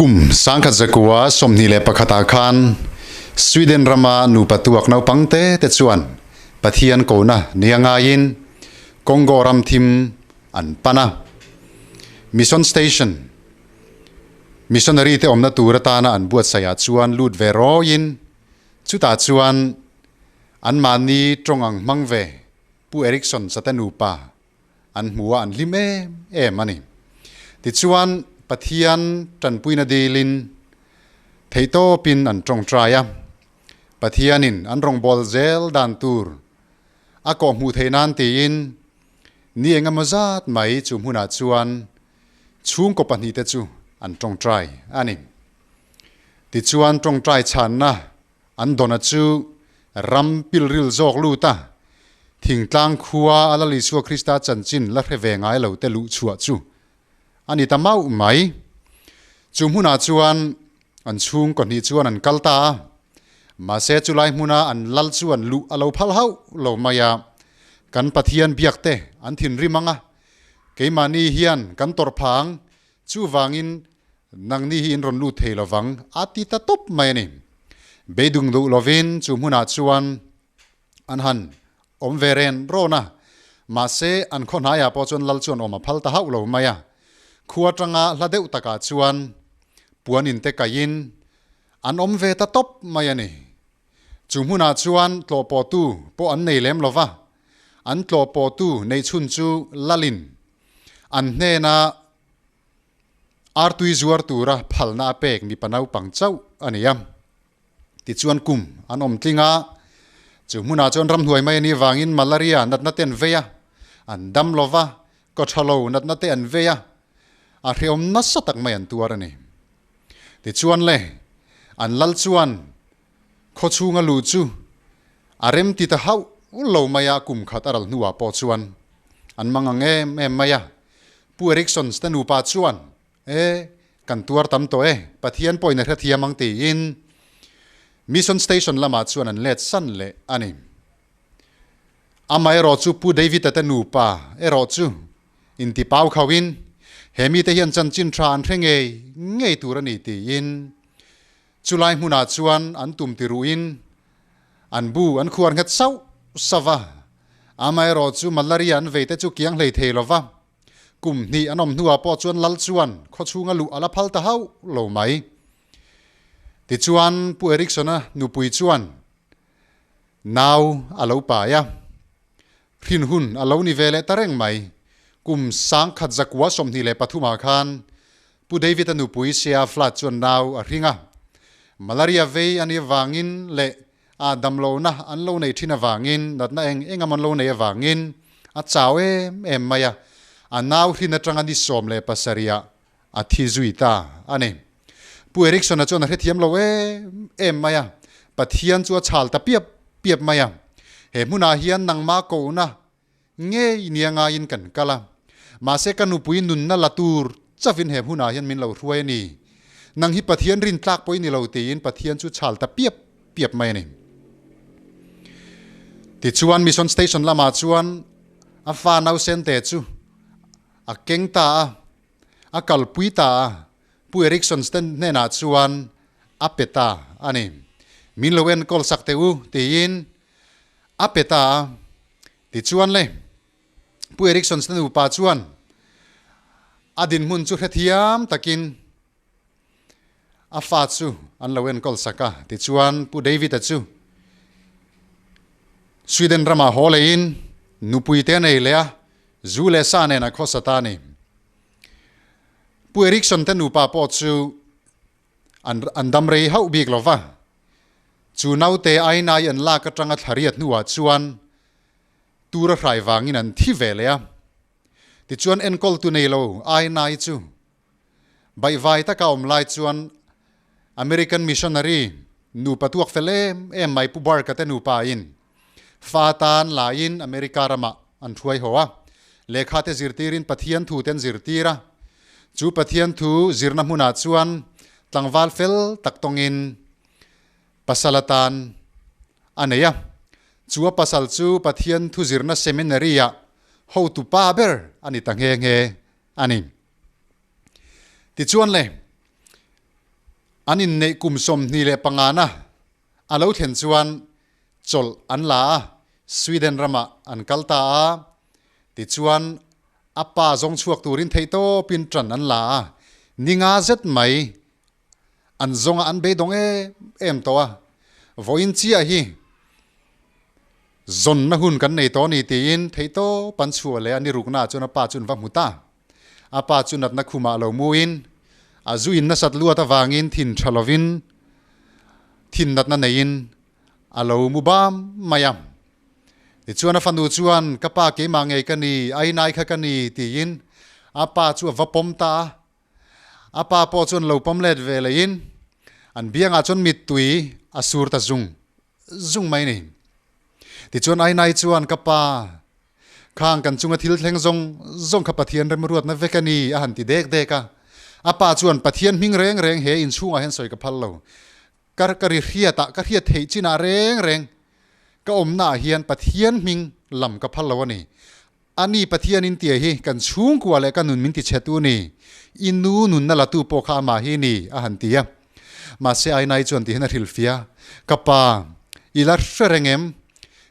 Kum 1921 ah khan Sweden rama nupa tuak naupang te te chuan Pathian kona nia ngaiin Congo ram thim an pan a. Mission Station Missionary te awmna tur atana an buatsaih ah chuan lut ve rawiin chutah chuan anmahni tawng ang hmang ve Pu Erickson Sate nupa an hmu a, an hlim em em a ni. Tichuan, Pathian tanpuina dilin theihtawpin an tawngtai a, Pathianin an rawngbâwl zel dan tur a kawhhmuh theih nan tiin ni engemaw zat mai chu hmunah chuan chhungkaw pahnihte chu an tawngtai a ni. Tichuan, tawngtai chhanna An dawna chu ram pilril zawk lut a, thingtlang khua a Lal Isua Krista chanchin la hre ve ngai lo te luh chhuah chu a ni ta mauh mai. Chu hmunah chuan an chhungkaw hnih chuan an kal ta a, mahse chulai hmuna an lal chuan luh a lo phal hauh lo mai a, Kan Pathian biak te an thinrim ang a, keimahni hian kan tawrh phang Chuvangin, nangni hi in rawn lut thei lovang, a ti ta tawp mai a ni. Beidung duh lovin chu hmunah chuan an han awm ve ren rawn a, mahse an khaw hnaiah pawh chuan lal chuan awm a phal ta hauh lo mai a. Khua atanga hla deuh takah chuan puan in te kaihin an awm ve ta tawp mai a ni. Chu hmunah chuan tlawhpawhtu pawh an nei lem lova, an tlawhpawhtu neihchhun chu lalin An hnena artui zuar tura phalna a pek mipa naupang chauh a ni a. Tichuan kum an awm tling a, chu hmunah chuan ramhnuai mai a nih vangin malaria natna te an vei a, an dam lo va, kawtha lo natna te an vei a, a hrehawm nasa tak mai an tuar a ni. Tichuan le, an lal chuan Khawchhunga luh chu a rem ti ta hauh lo mai a, kum khat a ral hnuah pawh chuan an mang ang em em mai a. Pu Erickson te nupa chuan, E, kan tuar tam tawh e, Pathian pawhin a hrethiam ang tiin Mission Station lamah chuan an let san leh a ni. Amaherawh chu Pu David-a te nupa erawh chu intipau khauhin he mite hian chanchin tha an hre ngei ngei tur a ni tiin Chulai hmunah chuan an tum ti ruhin an bu an khuar nghet sauh sauh va, amaherawh chu malaria an veite chu kiang hlei thei lo va, kum hnih an awm hnuah pawh chuan lal chuan khawchhunga luh a la phal ta hauh lo mai. Tichuan Pu Erickson-a nupui chuan nau a lo pai a, hrin hun a lo ni ve leh ta reng mai. Kum 1923 ah khan Pu David-a nupui Sea Flat chuan nau a hring a, malaria vei a nih avangin leh a damlohna an lo neih thin avangin, natna eng eng am an lo neih avangin a chau em em mai a, a nau hrin atanga ni 17 ah a thi zui ta a ni. Pu Erickson-a chuan a hrethiam lo em em mai a, Pathian chu a chhal ta piap piap mai a, he hmunah hian nangmah kohna Ngei nia ngaiin kan kal a, mahse ka nupui nunna la tur chauhin he hmunah hian min lo hruai a ni. Nang hi Pathian rin tlak pawh i ni lo tiin Pathian chu chhal ta piap piap mai a ni. Tichuan Mission Station lamah chuan a fa nausen te chu a keng ta a, a kalpui ta a, Pu Erickson te hnenah chuan a pe ta a ni. Min lo enkawl sak teh u tiin A pe ta a, tichuan le, Pu Erickson te nupa chuan a dinhmun chu hrethiam takin a fa chu an lo enkawl sak a, tichuan Pu David-a chu Sweden ramah haw leiin nupui te a nei leh a, zu leh sa nen a khawsa ta a ni. Pu Erickson te nupa pawh chu An an dam rei hauh bik lo va. Chu naute ainai an lak atanga thlariat hnuah chuan tur a hrai vangin an thi ve leh a. Tichuan enkawltu nei lo ainai chu baihvai taka awm lai chuan American missionary nupa tuak fel em em mai Pu Bark-a te nupa in fa tan laiin America ramah an hruai haw a. Lehkha te zirtirin Pathian thu te an zirtir a. Chu Pathian thu zirna hmunah chuan tlangval fel tak tawngin pasal atan a nei a. Chu a pasal chu Pathian thu zirna seminary-ah hotu pa ber a ni ta nghe nghe a ni. Tichuan le. An inneih kum 25 na a lo thlen chuan chawlh an la a, Sweden ramah an kal ta a. Tichuan a pa zawng chhuak turin theihtawpin ṭan an la a, ni nga zet mai an zawnga an beidawng em em tawh a. Vawiin chiah hi zawnna hun kan nei tawh a ni tiin theihtawp an chhuah leh a, ni ruknaah chuan a pa chu an va hmu ta. A pa chu natna khumah lo muin a zu in nasat luat avangin thin tha lovin thin natna neiin a lo mu bam mai a. Tichuan a fanu chuan ka pa keimah ngei ka ni, ainai kha ka ni tiin a pa chu a va pawm ta a. A pa pawh chuan lo pawm let ve leiin an biangah chuan mittui a sur ta zung zung mai ni. Tichuan Ainai chuan ka pa khang kan chunga thil thleng zawng zawng kha Pathian remruatna vek a ni a han ti dek dek a. A pa chuan Pathian hming reng reng he inchhungah hian sawi ka phal lo. Ka ka ri hriatah ka hriat theih chinah reng reng ka awmnaah hian Pathian hming lam ka phal lo a ni. A ni Pathian in tia hi kan chhungkua leh ka nun min ti chhe tu ni, i nu nunna la tu pawh kha amah hi ni a han ti a. Mahse Ainai chuan ti hian a hrilhfia, Ka pa, i la hre reng em?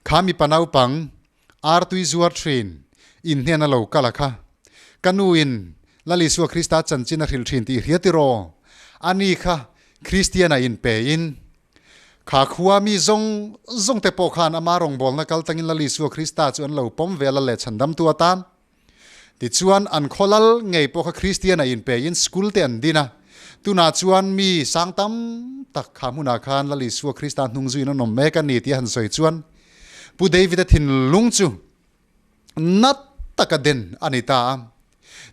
Kha mipa naupang artui zuar thin in hnen a lo kal a kha. Ka nu in Lal Isua Krista chanchin a hrilh thin tih i hria tiraw? A ni kha Kristian a inpe in Kha khua mi zawng zawng te pawh khan ama rawngbawlna kal tangin Lal Isua Krista chu an lo pawm ve a, Lal leh chhandamtu atan. Tichuan, an khaw lal ngei pawh kha Kristian a inpein school te an din a. Tunah chuan mi sang tam tak kha hmunah khan Lal Isua Krista hnung zuiin an awm mek a ni tih a han sawi chuan Pu David-a thinlung chu nat taka den a ni ta a.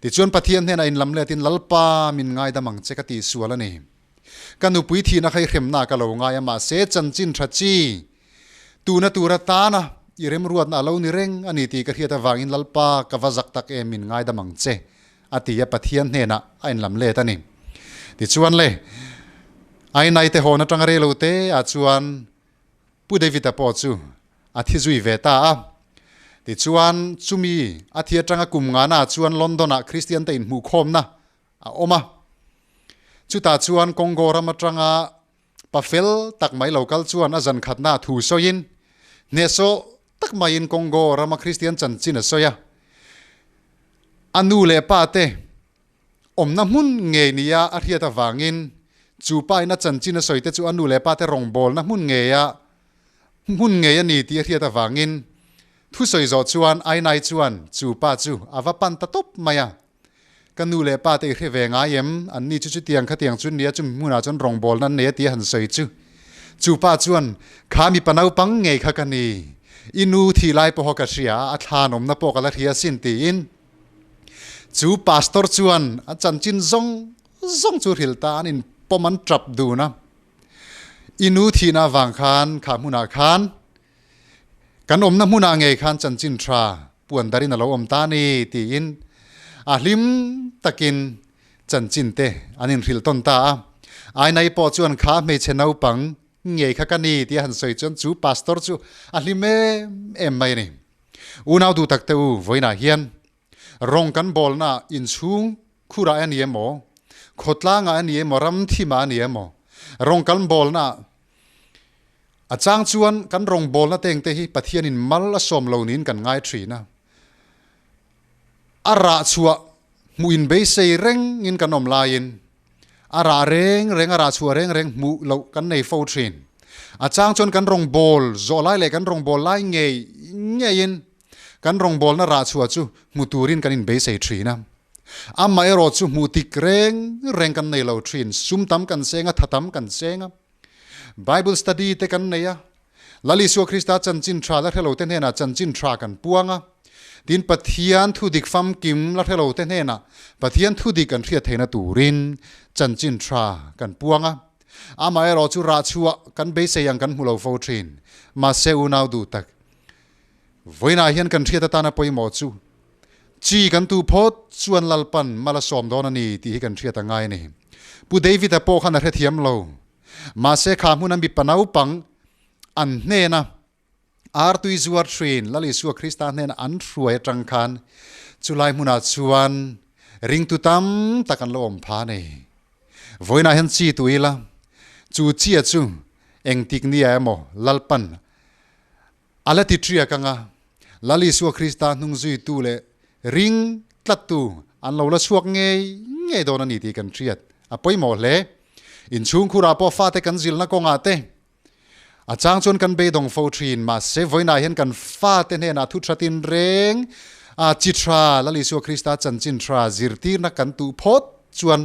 Tichuan Pathian hnenah inlamletin Lalpa min ngaidam ang che ka tihsual a ni. Ka nupui thihna kha i hremna ka lo ngai a, mahse chanchin tha chi tuna tur atana i remruatna a lo ni reng a ni tih ka hriat avangin Lalpa ka va zak tak em min ngaidam ang che a ti a, Pathian hnenah a inlam let a ni. Tichuan le, Ainai te hawn atanga rei lo te ah chuan Pu David-a pawh chu a thi zui ve ta a. Tichuan chumi a thi atanga kum ngana chuan London-ah Kristian te inhmuhkhawmna a awm a. Chutah chuan Congo ram atanga pa fel tak mai lo kal chuan a zan khatna thu sawiin hnehsawh tak maiin Congo rama Kristian chanchin a sawi a. A nu leh pa te awmna hmun ngei nia a hriat avangin chu pa in a chanchin a sawi te chu a nu leh pa te rawngbawlna hmun ngeia hmun ngei a ni tih a hriat avangin thusawi zawh chuan Ainai chuan chu pa chu a va pan ta tawp mai a. Ka nu leh pa te i hre ve ngai em? An ni chu chutiang khatiang chu nia chumi hmunah chuan rawngbawlna an nei a ti a han sawi chu. Chu pa chuan, Kha mipa naupang ngei kha ka ni. I nu thih lai pawha ka hria a, a thlanawmna pawh ka la hria asin tiin chu pastor chuan a chanchin zawng zawng chu hrilh ta an inpawm an tap dun a. I nu thihna avang khan kha hmunah khan Kan awmna hmunah ngei khan chanchin tha puan darin a lo awm ta a ni tiin a hlim takin chanchin te an inhrilh tawn ta a. Ainai pawh chuan kha hmeichhe naupang ngei kha ka ni tia han sawi chuan chu pastor chu a hlim em em mai a ni. Unau duh tak te u, vawiinah hian rawng kan bawlna inchhung khurah a ni emaw, khawtlangah a ni emaw, ram thimah a ni emaw, rawng kan bawlna A chang chuan kan rawngbawlna tengte hi Pathianin mal a sawm lo niin kan ngai thin a. A rah chhuah hmuh in beisei rengin kan awm laiin a rah reng reng, a rah chhuah reng reng hmuh loh kan nei fo thin. A chang chuan kan rawngbâwl zawh lai leh kan rawngbâwl lai ngei ngeiin kan rawngbâwlna rah chhuah chu hmu turin kan inbeisei thin a. Amaherawh chu hmuh tik reng reng kan nei lo thin. Sum tam kan seng a, tha tam kan seng a. Bible study te kan nei a, Lal Isua Krista chanchin tha la hrelo te hnenah chanchin tha kan puang a, tin Pathian thudik famkim la hrelo te hnenah Pathian thudik an hriat theihna turin chanchin tha kan puang a. Amaherawh chu rah chhuah kan beisei ang kan hmu lo fo thin. Mahse unau duh tak, vawiinah hian kan hriat atana pawimawh chu chi kan tu phawt chuan Lalpan mal a sawm dawn a ni tih hi kan hriat a ngai a ni. Pu David-a pawh khan a hrethiam lo. Mahse kha hmuna mipa naupang an hnena artui zuar thin Lal Isua Krista hnena an hruai atang khan chulai hmunah chuan ringtu tam tak an lo awm pha a ni. Vawiinah hian chi tu ila. Chu chia chu engtik nia emaw Lalpan a la ti ṭiak anga Lal Isua Krista hnungzuitu leh ring tlattu an lo la chhuak ngei ngei dawn a ni tih kan hriat a pawimawh hle. Inchhungkhurah pawh fate kan zilna kawngah te a chang chuan kan beidawng fo thin, mahse vawiinah hian kan fate hnenah thu tha tinreng a chi tha Lal Isua Krista chanchin tha zirtirna kan tuh phawt chuan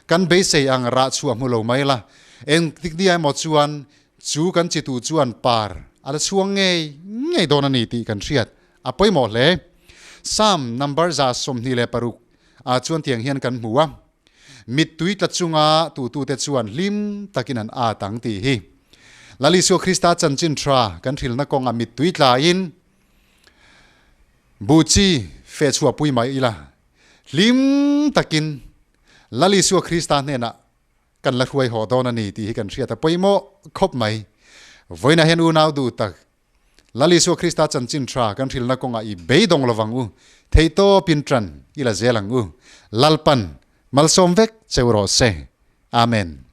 kan beisei ang rah chhuah hmu lo mai la. Engtik nia emaw chuan chu kan chi tuh chuan par a la chhuang ngei ngei dawn a ni tih kan hriat a pawimawh hle. Psalm number 26 ah chuan tiang hian kan hmu a. Mittui tla chunga tutute chuan hlim takin an at ang tih hi Lal Isua Krista chanchin tha kan hrilna kawnga mittui tlain bu chi feh chhuah pui mai ila hlim takin Lal Isua Krista hnenah kan la hruai haw dawn a ni tih hi kan hriat a pawimawh khawp mai. Vawiinah hian unau duh tak Lal Isua Krista chanchin tha kan hrilna kawngah i beidawng lovang u, theihtawpin tan i la zel ang u. Lalpan malsawm vek cheu rawh se. Amen.